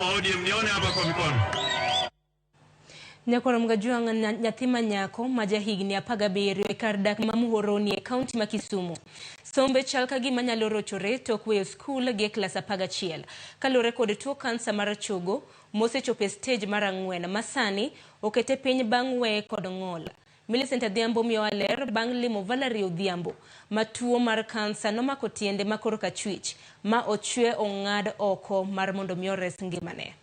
ODM nione hapa kwa mikono. Nyakwar Mgajwang' nyathi ma nyako ma jahigni 17 e kar dak ma Muhoroni e kaunti ma Kisumu. Sombe chal ka gima nyalo rochore tok weyo skul gi e klas 11 kaluwore kod tuo kansa mar chogo mosechopo e stej mar 4 ma sani okete piny bang' weye kod ng'ol. Millicent Adhiambo miyowa ler bang' limo Valerie Odhiambo ma tuo mar kansa nomako tiende ma korka achwich ma ochwe ong'ad oko mar mondo mi ores ngimane.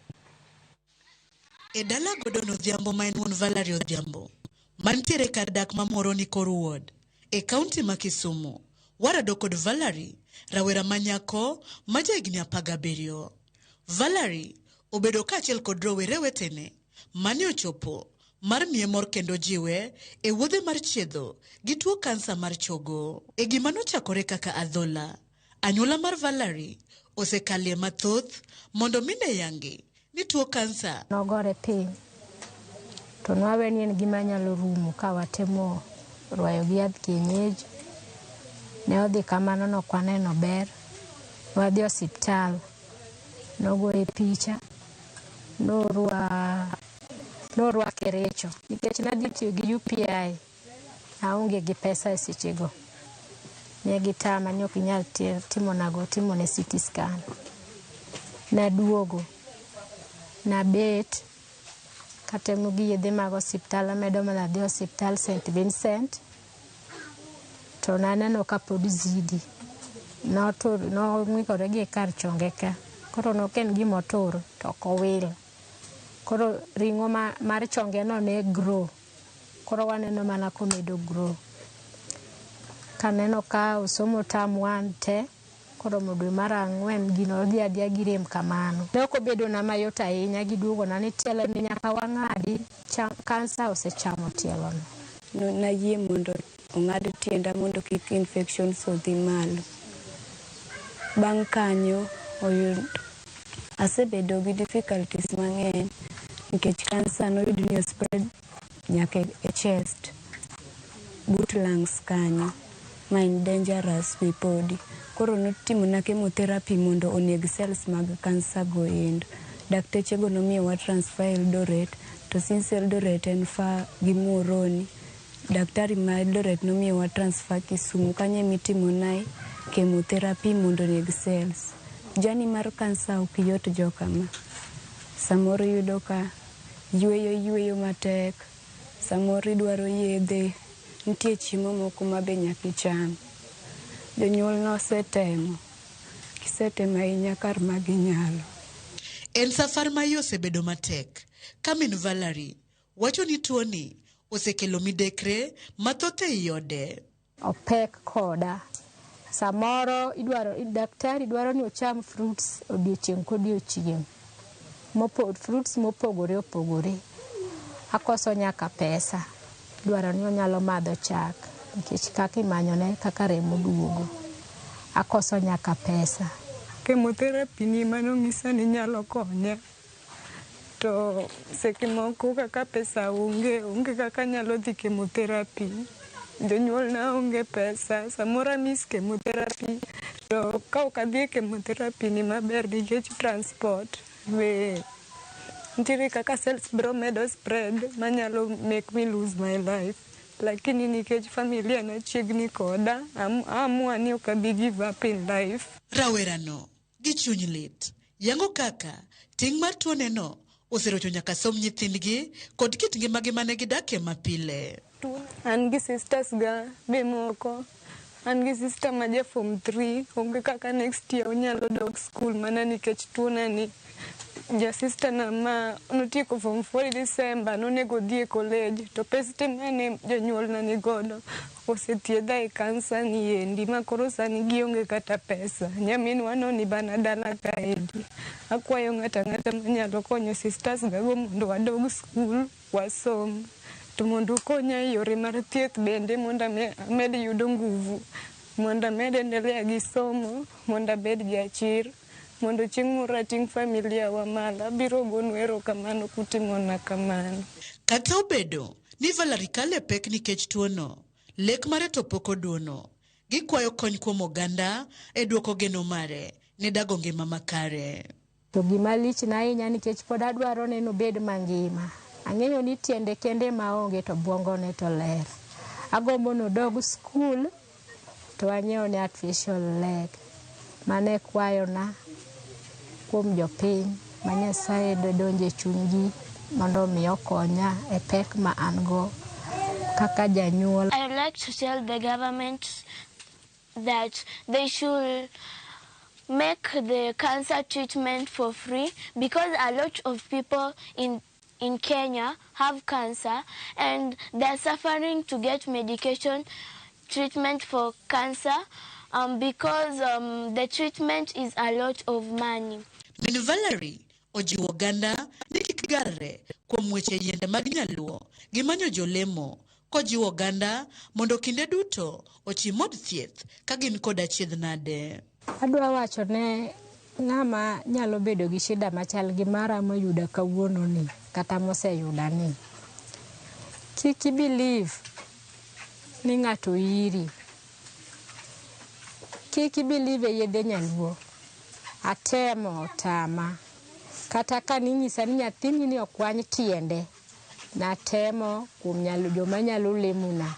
E dala Gordon Odhiambo ma en wuon Valerie Odhiambo, mantiere kar dak ma Muhoroni Kor Ward, e kaunti ma Kisumu, warado kod Valerie, rawera ma nyako ma jahigni 17. Valerie obedo kaachiel kod rowere wetene mane ochopo mar miye mor kendo jiwe e wuodhe mar chiedho gi tuo kansa mar chogo. E gima nochakore kaka adhola, anyuola mar Valerie osekalie mathoth mondo mine yangi ni tuo kansa nogore piny to nwawe ni en gima nyalo rumo ka watemo rwayo gi yadh kienyeji. Ne odhi kamano, nok waneno ber. Wadhi osiptal, nogoye picha, norwa Kericho nikech nadhi tiyo gi UPI, aonge gi pesa e sechego. Ne gitama ni ok inyal timonago timone CT scan. Naduogo, nabet katemo gi yedhe mag osiptal, amedo mana dhi osiptal St Vincent to naneno ka pod zidi. Notur, nong'ikore gi kar chonge ka. Koro nok en gima otur to ok owil. Koro ring'o mar chonge no ne grow. Koro waneno mana komedo grow. Kaneno ka osomo term 1 te, koromo dwe mar 4 gino odhi adhiya gi rem kamano. Ne ok obedo na mayot ahinya, giduogona ni tielo ni nyaka wang'adi, kansa osechamo tielo no. Nayie mondo ong'ad tienda mondo kik infections odhi malo. Bang' kanyo asebedo gi difficulties mang'eny nikech kansa noyud ni spread nyaka e chest, but lungs kanyo, ma en dangerous be podi. Koro notimona chemotherapy mondo oneg cells mag kansa go endo. Dakteche go nomiyowa transfer Eldoret, to since Eldoret en far gi Muhoroni, daktari ma Eldoret nomiyowa transfer Kisumu, kanyo emitimonae chemotherapy mondo oneg cells. Journey mar kansa ok yot jokama. Samoro iyudo ka yweyo matek, samoro idwaro yedhe, nitie chiemo moko ma be nyaka icham. Jonyuol nosetemo, gisetemo ahinya kar ma ginyalo. En safar ma iye osebedo matek ka min Valerie wacho ni tuoni osekelo midekre mathoth ei ode. Opek koda. Samoro idwaro, daktari dwaro ni ocham fruits odiochieng' kodiochieng'. Fruits mopogore opogore. Akoso nyaka pesa. Dwaro ni onyalo madho chak nikech kaka imanyone kaka remo duogo. Akoso nyaka pesa. Chemotherapy ni manong'isa ni nyalo konya. To seche moko kaka pesa onge, onge kaka anyalo dhi chemotherapy. Jonyuolna onge pesa, samoro a miss chemotherapy. To ka ok adhi e chemotherapy ni maber nikech transport be nitiere kaka cells biro medo spread manyalo make me lose my life. Lakini nikech familia na chiegni koda, aamua ni ok abi give up in life. Rawerano gi chuny lit yango kaka ting' mar tuoneno oserocho nyaka somb nyithindgi kod kit ngimagi mane gidakie mapile. An gi sisters ga be moko. An gi sister ma ja form 3, onge kaka next year onyalo dok school mana nikech tuona ni. Ja sister na ma notieko form 4 December nonego odhi e college to pes te mane jonyuolna ni godo osethiedha e kansa ni endi ma koro sani gionge kata pesa. Nyaminwa no ni bana dala kaendi. Akwayo ng'ato ang'ata manyalo konyo sisters ga go mondo wadog school wasom. To mondo ukonya e yore mar thieth bende mondo amed yudo nguvu, mondo amed endelea gi somo, mondo abed jachir, mondo chieng' moro ating' familia wa malo. Abiro gonu erokamano kutimona kamano. Kata obedo ni Valerie kalo e pek nikech tuono, lek mare to pok oduono. Gikwayo kony kuom oganda e duoko geno mare ne dago ngima makare. To gima lichna ahinya nikech pod adwaro neno obed mangima. Ang'eyo ni tiende kende maonge to buongone to ler. Agombo nodog skul to anyiew ne artificial leg. Mano e kwayona kuom jopiny ma Nyasaye dodonje chunygi mondo mi okonya e pek ma an go kaka janyuol. I would like to tell the government that they should make the cancer treatment for free because a lot of people in Kenya have cancer and they're suffering to get medication treatment for cancer because the treatment is a lot of money. Min Valerie ojiwo oganda ni kik garre kuom weche yiende mag nyaluo gi manyo jolemo kojiwo oganda mondo kinde duto ochim od thieth ka gin kod achiedh nade. Adwa wacho ne ng'ama nyalo bedo gi shida machal gi mara moyuda kawuono ni kata moseyuda ni. Kik i believe ni ng'ato iri. Kik i believe e yedhe nyaluo. Atemo otama. Kata ka ninyisa ni nyathini ni okwany tiende, natemo kuom nyalo joma nyalo lemona.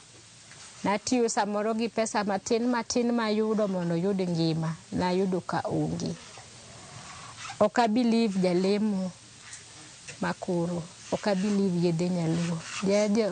Natiyo samoro gi pesa matin matin mayudo mondo oyud ngima, nayudo ka onge. Ok a believe jalemo makoro, ok a believe yedhe nyaluo.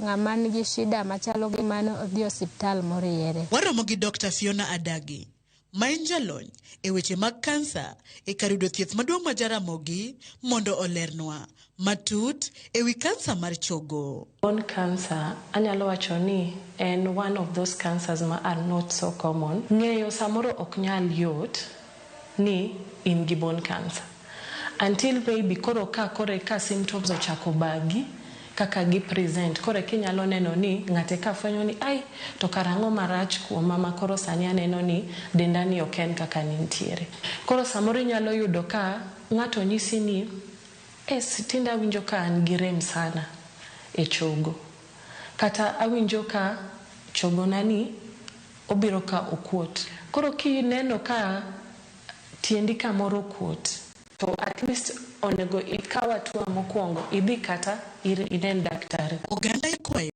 Ng'ama nigi shida machalo gi mano odhi osiptal moriere. Waromo gi Dr. Fiona Adagi, ma en jalony e weche mag kansa e kar yudo thieth maduong' ma Jaramogi mondo olernwa matut e wi kansa mar chogo. Bone cancer anyalo wacho ni en one of those cancers ma are not so common. Ng'eyo samoro ok nyal yot ni in gi bone cancer until maybe koro ka koro ka symptoms ochako bagi kaka gi present koro kinyalo neno ni ng'ate ka fwenyo ni ai to kara ang'o marach kuoma ma koro sani aneno ni denda ni ok en kaka nintiere. Koro samoro inyalo yudo ka ng'ato nyisi ni es tinde awinjo ka an gi rem sana e chogo kata awinjo ka chogona ni obiro ka okuot. Koro kineno ka tiendi kamoro okuot to at least onego ikaw hatua mokwongo idhi kata inen daktari. Oganda ikwayo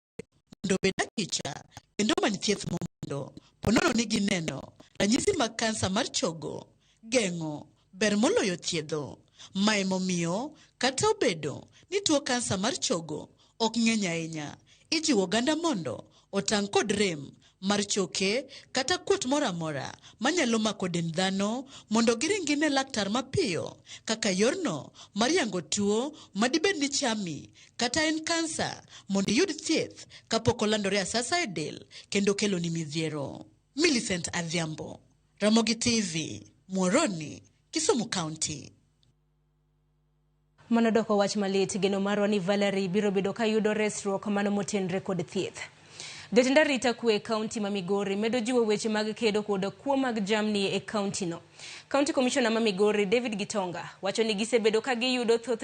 mondo obed akicha kendo omany thieth mondo ponono ni gineno ranyisi mag kansa mar chogo, geng'o ber moloyo thiedho. Ma emomiyo kata obedo ni tuo kansa mar chogo ok ng'eny ahinya, ijiwo oganda mondo otang' kod rem mar choke kata kuot moro amora manyalo mako dend dhano mondo giring gine laktar mapiyo kaka yorno mar yango tuo madibed ni chami kata en kansa mondo iyud thieth kapok olandore asasa e del kendo keloni midhiero. Millicent Adhiambo, Ramogi TV, Muhoroni, Kisumu County. Mano doko wach malit, geno marwa ni Valerie biro bedo ka yudo resruok mano motenre kod thieth. Jatend arita kwe e kaunti ma Migori medo jiwo weche mag kedo kod kuo mag jamni e kaunti no. County Commissioner ma Migori David Gitonga wacho ni gisebedo ka giyudo thoth